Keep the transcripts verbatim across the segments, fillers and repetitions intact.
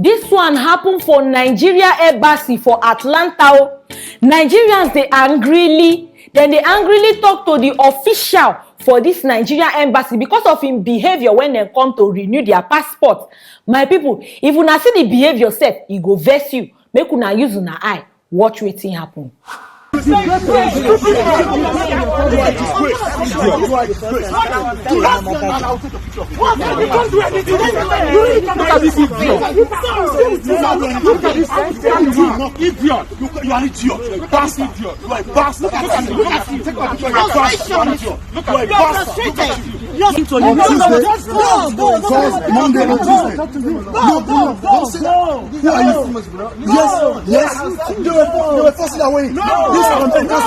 This one happen for Nigeria embassy for Atlanta o. Nigerians dey angrily, dem dey angrily talk to the official for this Nigeria embassy because of im behaviour when dem come to renew their passport. My people, if una see the behaviour sef, e go vex you. Make una use una eye watch wetin happen. Idiot. You, you are an idiot. You are a bastard. Look at you. Look at you. Take my picture. You are a bastard. You are a bastard. Look at you. On Tuesday, because Monday and Tuesday. No, no, don't say that. Who are you? Yes, yes. They were, they were forcing their way. This is America.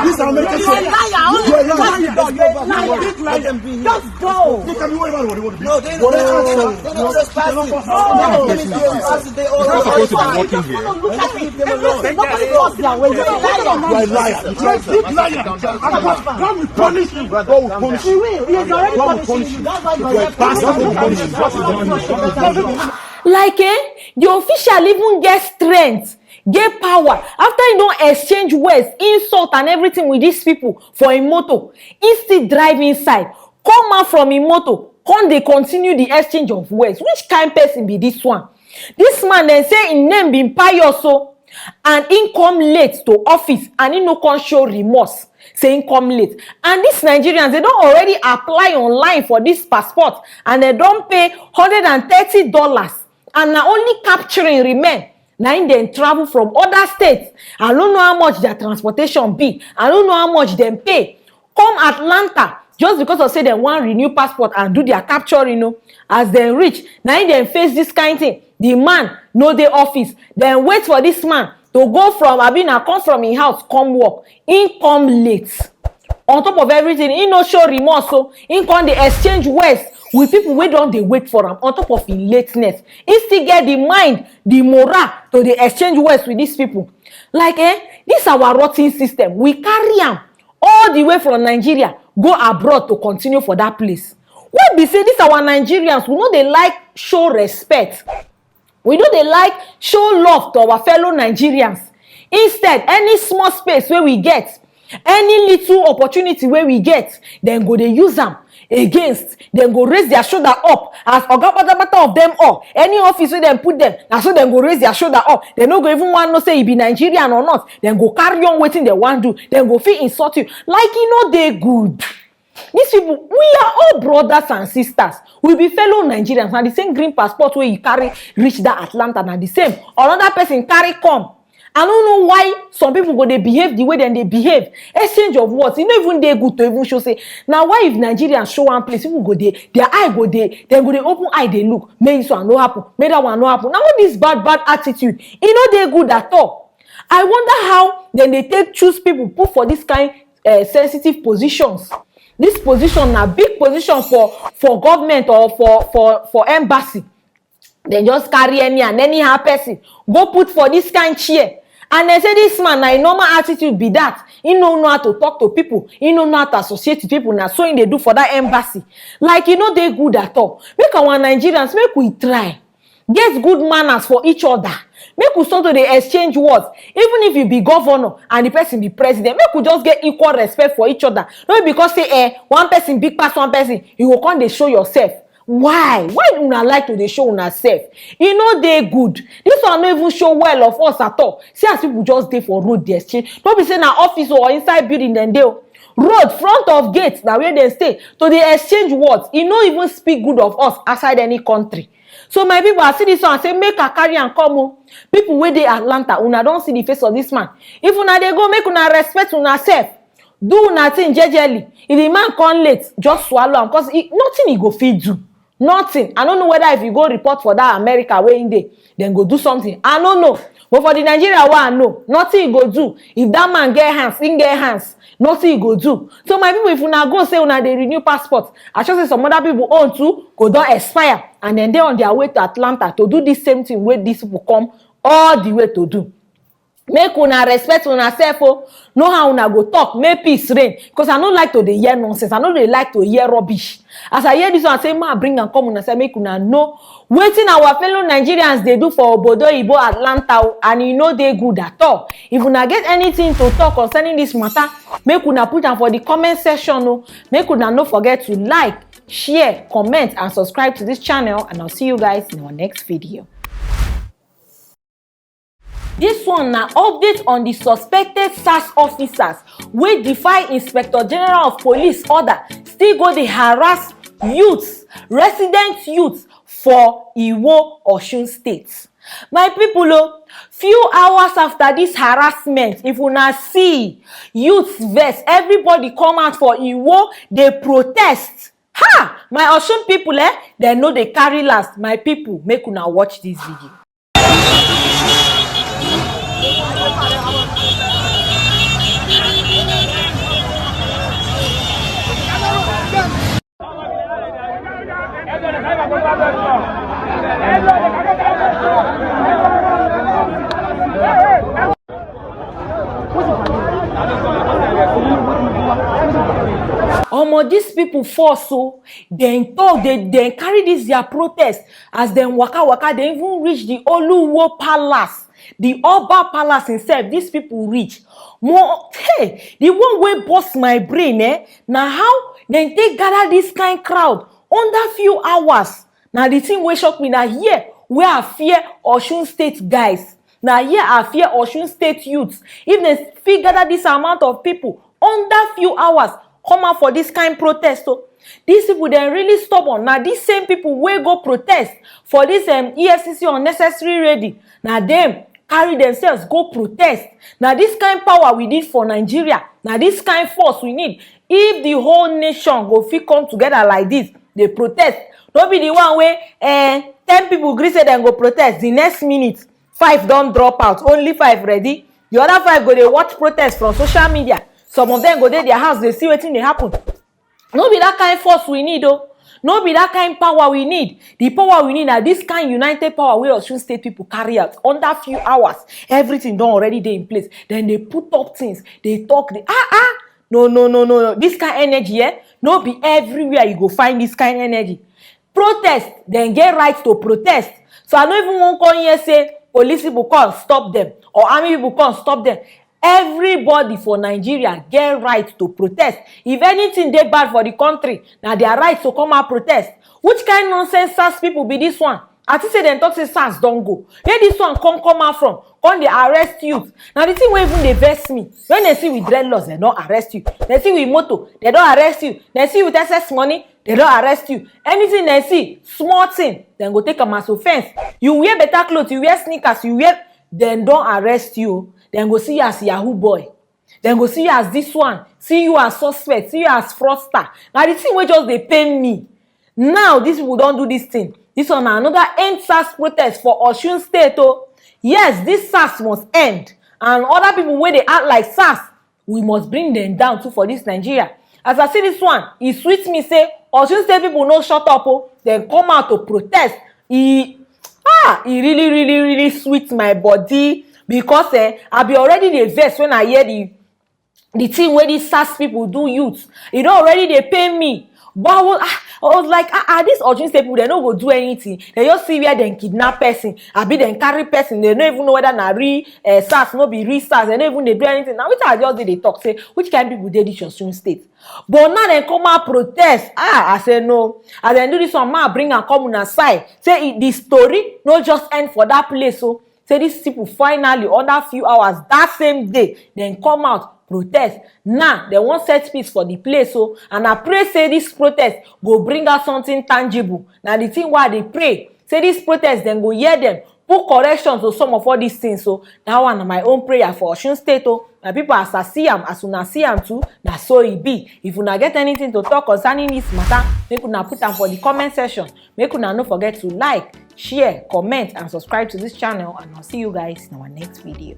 This is America. You are a liar. Just go. They can be whatever they want to be. No, they don't. They don't trespass. You're supposed to be working here. Look at me. Everything, nobody force their way. You're a liar. You are a big liar. God will punish you. God will punish you. He will. He is already punishing you. That's why you're here. Like, eh, the official even get strength, get power. After he don exchange words, insult and everything with these people for im motor, he still drive inside, come out from im motor, come dey continue the exchange of words. Which kind person be this one? This man, dem say im name be Pius o, and im come late to office and im no come show remorse say im come late. And these Nigerians, dem don already apply online for this passport and dem don pay hundred and thirty dollars, and na only capturing remain. Na im dem travel from other states. I no know how much their transportation be. I no know how much dem pay. Come Atlanta just because of say dem wan renew passport and do their capturing o. As dem reach, na im dem face this kind thing. The man no dey office. Dem wait for this man to go from, abi na come from im house come work. Im come late. On top of everything, he no show remorse o. He come dey exchange words with people wey don dey wait for am. On top of im lateness, he still get the mind, the morale to dey exchange words with these people. Like, eh, this our rotten system, we carry am all the way from Nigeria go abroad to continue for that place. Wey be say this our Nigerians, we no dey like show respect. We no dey like show love to our fellow Nigerians. Instead, any small space wey we get, any little opportunity wey we get, dem go dey use am against. Dem go raise their shoulder up as oga patapata of them all. Any office wey dem put them, na so dem go raise their shoulder up. Dem no go even wan know say e be Nigerian or not. Dem go carry on wetin dem wan do. Dem go fit insult you. Like, e no dey good. These people, we are all brothers and sisters. We be fellow Nigerians. Na the same green passport wey you carry reach that Atlanta, na the same another person carry come. I no know why some people go dey behave the way dem dey behave. Exchange of words, e no even dey good to even show say. Na why if Nigerians show one place, people go dey, their eye go dey, dem go dey open eye dey look. Make this one no happen, make that one no happen. Na all this bad bad attitude, e no dey good at all. I wonder how dem dey take choose people put for this kind, eh, sensitive positions. This position na big position for, for government or for, for, for embassy. Dem just carry any and anyhow person go put for this kind chair. And dem say this man, na im normal attitude be that. He no know how to talk to people. He no know how to associate with people. Na so he dey do for that embassy. Like, e no dey good at all. Make our Nigerians, make we try get good manners for each other. Make we stop to dey exchange words. Even if you be governor and the person be president, make we just get equal respect for each other. No be because say, eh, one person big pass one person, you go come dey show yourself. Why? Why una like to dey show una self? E no dey good. This one no even show well of us at all. See as people just dey for road dey exchange. No be say na office or inside building dem dey o. Road, front of gate, na where dem stay to dey exchange words. E no even speak good of us outside any country. So my people, I see this one, I say make I carry am come o. People wey dey Atlanta, una don see the face of this man. If una dey go, make una respect una self. Do una thing jejely. If the man come late, just swallow am, 'cause e, nothing he go fit do. Nothing. I no know whether if you go report for that America wey he dey, dem go do something. I no know. But for the Nigeria wey I know, nothing he go do. If that man get hands, he get hands. Nothing he go do. So my people, if una go say una dey renew passport, I sure say some other people own too go don expire, and dem dey on their way to Atlanta to do this same thing wey these people come all the way to do. Make una respect una sef o. Know how una go talk, make peace reign, because I no like to dey hear nonsense, I no dey like to hear rubbish. As I hear this one, I say ma bring am come una side, make una know wetin our fellow Nigerians dey do for obodo oyibo Atlanta o, and e no dey good at all. If una get anything to talk concerning this matter, make una put am for the comment section o. Make una no forget to like, share, comment and subscribe to this channel, and I'll see you guys in our next video. This one na update on the suspected SARS officers wey defy Inspector General of Police order, still go dey harass youths, resident youths for Iwo, Osun State. My people o, few hours after this harassment, if una see, youths vex, everybody come out for Iwo dey protest. Ha! My Osun people, eh, dem no dey carry last. My people, make una watch this video. Omo, these people force o. Dem talk, dem dem carry this their protest. As dem waka waka, dem even reach the Oluwo Palace, the Oba Palace himself. These people reach. Mo, hey, the one wey burst my brain, eh, na how dem take gather this kind crowd under few hours. Na the thing wey shock me, na here wey I fear Osun State guys. Na here I fear Osun State youths. If dem fit gather this amount of people under few hours, come out for this kind protest o. These people dem really stubborn. Na these same people wey go protest for this um, E F C C unnecessary raid, na dem carry themselves go protest. Na this kind power we need for Nigeria. Na this kind force we need. If the whole nation go fit come together like this, dey protest. No be the one wey eh, ten people gree say dem go protest, the next minute five don drop out, only five ready. The other five go dey watch protest from social media. Some of them go dey their house dey see wetin dey happen. No be that kind force we need o. No be that kind power we need. The power we need na this kind united power wey Osun State people carry out. Under few hours, everything don already dey in place. Then they put up things, they talk, they ah ah. No, no, no, no, no. This kind energy, eh? No be everywhere you go find this kind energy. Protest, dem get right to protest. So I no even wan come here say police people come stop them or army people come stop them. Everybody for Nigeria get right to protest. If anything dey bad for the country, na their right to come out protest. Which kind nonsense SARS people be this one? I think say dem talk say SARS don go. Where this one come come out from? Come dey arrest youth. Na the thing wey even dey vex me. When dem see with dreadlocks, dem don arrest you. Dem see with motor, dem don arrest you. Dem see with excess money, dem don arrest you. Anything dem see, small thing, dem go take am as offence. You wear better clothes, you wear sneakers, you wear, dem don arrest you. Dem go see you as yahoo boy. Dem go see you as this one, see you as suspect, see you as fraudster. Na the thing wey just dey pain me. Now these people don do this thing. This one na another end SARS protest for Osun State o. Yes, this SARS must end, and other people wey dey act like SARS, we must bring them down too for this Nigeria. As I see this one, e sweet me say Osun State people no shut up o. Dem come out to protest. E ah, e really, really, really sweet my body because eh, I be already dey vex when I hear the the thing wey these SARS people do youth. E don already dey pain me. But I was, ah, I was like, ah, ah, these Osun State people, dem no go do anything. Dem just see where dem kidnap person, abi dem carry person. Dem no even know whether na real eh, SARS, no be real SARS. Dem no even dey do anything. Na wetin I just dey dey talk say, which kind people dey this Osun State? But now dem come out protest. Ah, I say no. As dem do this one, ma bring am come una side. Say e, the story no just end for that place o. Say these people finally, under few hours that same day, dem come out protest. Now dem wan set peace for the place o, and I pray say this protest go bring out something tangible. Na the thing wey I dey pray, say this protest dem go hear dem, put correction to some of all these things. So that one na my own prayer for Osun State o. My people, as I see am, as una see am too, na so e be. If una get anything to talk concerning this matter, make una put am for the comment section. Make una no forget to like, share, comment and subscribe to this channel, and I'll see you guys in our next video.